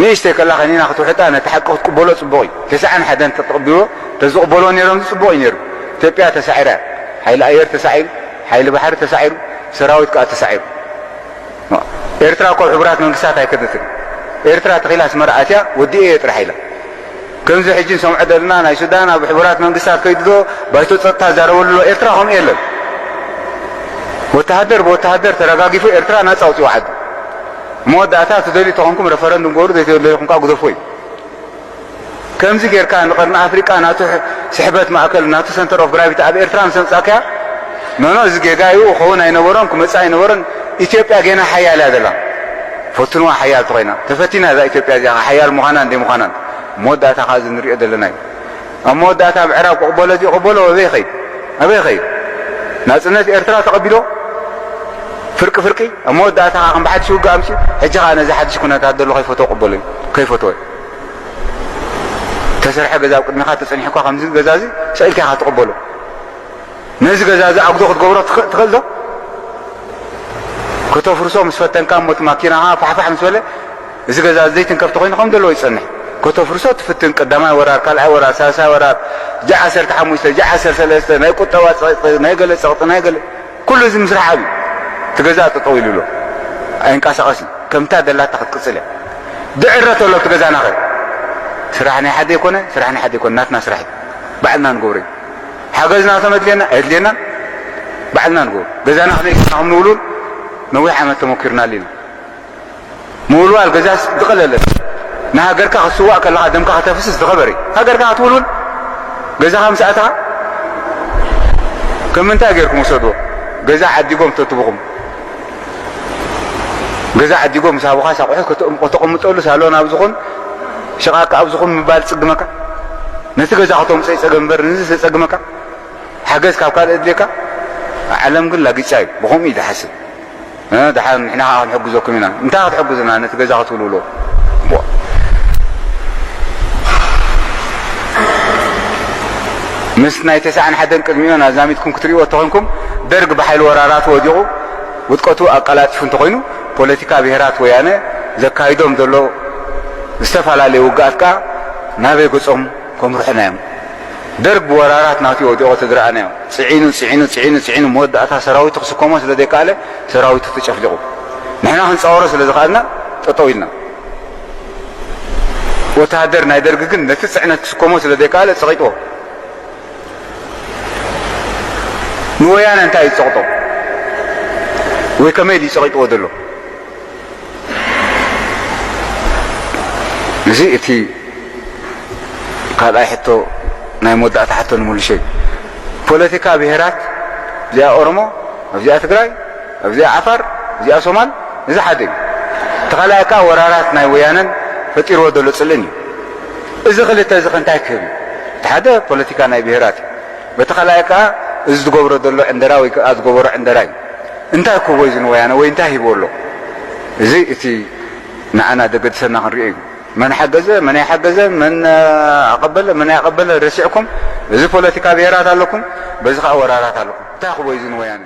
ንእሽተይ ከላ ከኒና ክትውሕጣ ነቲ ሓቂ ክትቅበሎ ጽቡቕ እዩ። ተስዓን ሓደን ተተቐቢልዎ፣ ተዝቕበልዎ ነይሮም ጽቡቕ እዩ ነይሩ። ኢትዮጵያ ተሳዒራ እያ። ሓይሊ ኣየር ተሳዒሩ፣ ሓይሊ ባሕሪ ተሳዒሩ፣ ሰራዊት ከኣ ተሳዒሩ። ኤርትራ እኮ ኣብ ሕቡራት መንግስታት ኣይከደትን። ኤርትራ ተኺላ ኣስመራ ኣትያ ወዲኤ እየ ጥራሕ ኢላ። ከምዚ ሕጂ ንሰምዖ ዘለና ናይ ሱዳን ኣብ ሕቡራት መንግስታት ከይዱ ዶ ባይቶ ጸጥታ ዛረበሉ ኣሎ። ኤርትራ ከምኡ የለን። ወተሃደር ብወተሃደር ተረጋጊፉ ኤርትራ ናጻ ኣውጺኡ ዓዱ። መወዳእታ ትደልዩ ተኾንኩም ረፈረንዱም ገበሩ፣ ዘይተደለኹም ከኣ ግደፍዎ እዩ። ከምዚ ጌርካ ንቐርኒ ኣፍሪቃ ናቱ ሕ-፣ ስሕበት ማእከል ናቱ ሰንተር ኦፍ ግራቪቲ ኣብ ኤርትራ ምስ ኣምጻእካያ፣ ኖኖ እዚ ጌጋ እዩ፣ ክኸውን ኣይነበሮን፣ ክመጽእ ኣይነበሮን። ኢትዮጵያ ጌና ሓያል እያ ዘላ። ፈትንዋ ሓያል ተኾይና። ተፈቲና እዛ ኢትዮጵያ እዚኣ ሓያል ምዃናን ዘይምዃናን። መወዳእታ ከኣ እዚ ንሪኦ ዘለና እዩ። ኣብ መወዳእታ ምዕራብ ክቕበሎ እዚ ይቕበሎ ኣበይ ይኸይድ? ኣበይ ይኸይድ? ናጽነት ኤርትራ ተቐቢሎ ፍርቂ ፍርቂ ኣብ መወዳእታ ከኣ ከም ብሓድሽ ውግእ ኣምጺኡ ሕጂ ከኣ ነዚ ሓድሽ ኩነታት ዘሎ ከይፈትዎ ቅበሎ እዩ። ከይፈትዎ እዩ። ተሰርሐ ገዛ ኣብ ቅድሚኻ ተጸኒሕኳ ከምዚ ገዛ እዚ ስቕ ኢልካ ኢኻ ትቕበሎ። ነዚ ገዛ እዚ ኣጉዶ ክትገብሮ ትኽእል፣ ትኽእል ዶ? ከተፍርሶ ምስ ፈተንካ እሞ እቲ ማኪናኻ ፋሕፋሕ ምስ በለ እዚ ገዛ እዚ ዘይትንከፍ ተኾይኑ ከም ዘለዎ ይጸንሕ። ከተፍርሶ ትፍትን፣ ቀዳማይ ወራር፣ ካልኣይ ወራር፣ ሳልሳይ ወራር፣ ጃዕ ዓሰርተ ሓሙሽተ፣ ጃዕ ዓሰርተ ሰለስተ፣ ናይ ቁጠባ ጸቕጢ፣ ናይ ገለ ጸቕጢ፣ ናይ ገለ፣ ኩሉ እዚ ምስራሕ ኣብዩ። እቲ ገዛ ጠጠው ኢሉ ኣሎ። ኣይንቀሳቐስን። ከምታ ደላታ ክትቅጽል እያ። ድዕረ ተሎ ኣብቲ ገዛና ኸ። ስራሕ ናይ ሓደ ይኮነ፣ ስራሕ ናይ ሓደ ይኮነ፣ ናትና ስራሕ እዩ። ባዕልና ንገብሮ እዩ። ሓገዝ ናቶም ኣድልየና፣ ኣየድልየናን፣ ባዕልና ንገብሮ። ገዛና ክንደይ ገዛና ከም ንውልውል ነዊሕ ዓመት ተመኪርናሉ ኢና። ምውልዋል ገዛስ ዝቐለለ። ንሃገርካ ክትስዋእ ከለኻ ደምካ ከተፍስስ ዝኸበረ እዩ። ሃገርካ ክትውልውል ገዛኻ ምስ ኣእተኻ ከም ምንታይ ጌርኩም ውሰድዎ? ገዛ ዓዲጎም ተትብኹም። ገዛ ዓዲጎም ምስ ሃቡኻስ ኣቑሑት ከተም-፣ ከተቐምጠሉ ሳሎን ኣብ ዝኹን ሸቓቂ ኣብ ዝኹን ምባል ይጽግመካ? ነቲ ገዛ ከተምጽኦ ይጸገም እምበር ነዚ ተጸግመካ? ሓገዝ ካብ ካልእ የድልየካ? ዓለም ግን ላጊጫ እዩ። ብኸምኡ እዩ ዝሓስብ። እ፣ ደሓን ንሕና ኸዓ ክንሕግዘኩም ኢና። እንታይ ክትሕግዙና? ነቲ ገዛ ክትውልውሎ። ምስ ናይ ተስዓን ሓደን ቅድሚኡን ኣዛሚድኩም ክትርእይዎ እንተኾይንኩም፣ ደርግ ብሓይሊ ወራራቱ ወዲቑ፣ ውድቀቱ ኣቀላጢፉ እንተኾይኑ፣ ፖለቲካ ብሄራት ወያነ ዘካይዶም ዘሎ ዝተፈላለዩ ውግኣት ከኣ ናበይ ገጾም ከምርሑና እዮም። ደርግ ብወራራት ናቱ ወዲቑ ተዝረኣናዮ፣ ጽዒኑ፣ ጽዒኑ፣ ጽዒኑ፣ ጽዒኑ፣ መወዳእታ ሰራዊቱ ክስከሞ ስለ ዘይከኣለ፣ ሰራዊቱ ተጨፍሊቑ። ንሕና ክንጻወሮ ስለ ዝኸኣልና፣ ጠጠው ኢልና። ወተሃደር ናይ ደርግ ግን ነቲ ጽዕነት ክስከሞ ስለ ዘይከኣለ፣ ጸቒጥዎ። ንወያነ እንታይ እዩ ዝጸቕጦ? ወይ ከመይ ድዩ ጸቒጥዎ ዘሎ? እዚ እቲ ካልኣይ ሕቶ፣ ናይ መወዳእታ ሕቶ ንምልሾ እዩ። ፖለቲካ ብሄራት፣ እዚኣ ኦሮሞ፣ ኣብዚኣ ትግራይ፣ ኣብዚኣ ዓፋር፣ እዚኣ ሶማል፣ እዚ ሓደ እዩ። እቲ ካልኣይ ከኣ ወራራት ናይ ወያነን ፈጢርዎ ዘሎ ጽልእን እዩ። እዚ ክልተ እዚ ከ እንታይ ክህብ እዩ? እቲ ሓደ ፖለቲካ ናይ ብሄራት እዩ። በቲ ካልኣይ ከኣ እዚ ዝገብሮ ዘሎ ዕንደራ ወይ ከኣ ዝገበሮ ዕንደራ እዩ። እንታይ ክህቦ እዩ እዚ ንወያነ ወይ እንታይ ሂብዎ ኣሎ? እዚ እቲ ንዓና ደገድሰና ክንሪኦ እዩ። መን ሓገዘ፣ መን ኣይሓገዘን፣ መን ኣቐበለ፣ መን ኣይኣቐበለ ረሲዕኩም፣ እዚ ፖለቲካ ብሄራት ኣለኩም፣ በዚ ከኣ ወራራት ኣለኩም። እንታይ ክህቦ እዩ እዚ ንወያነ?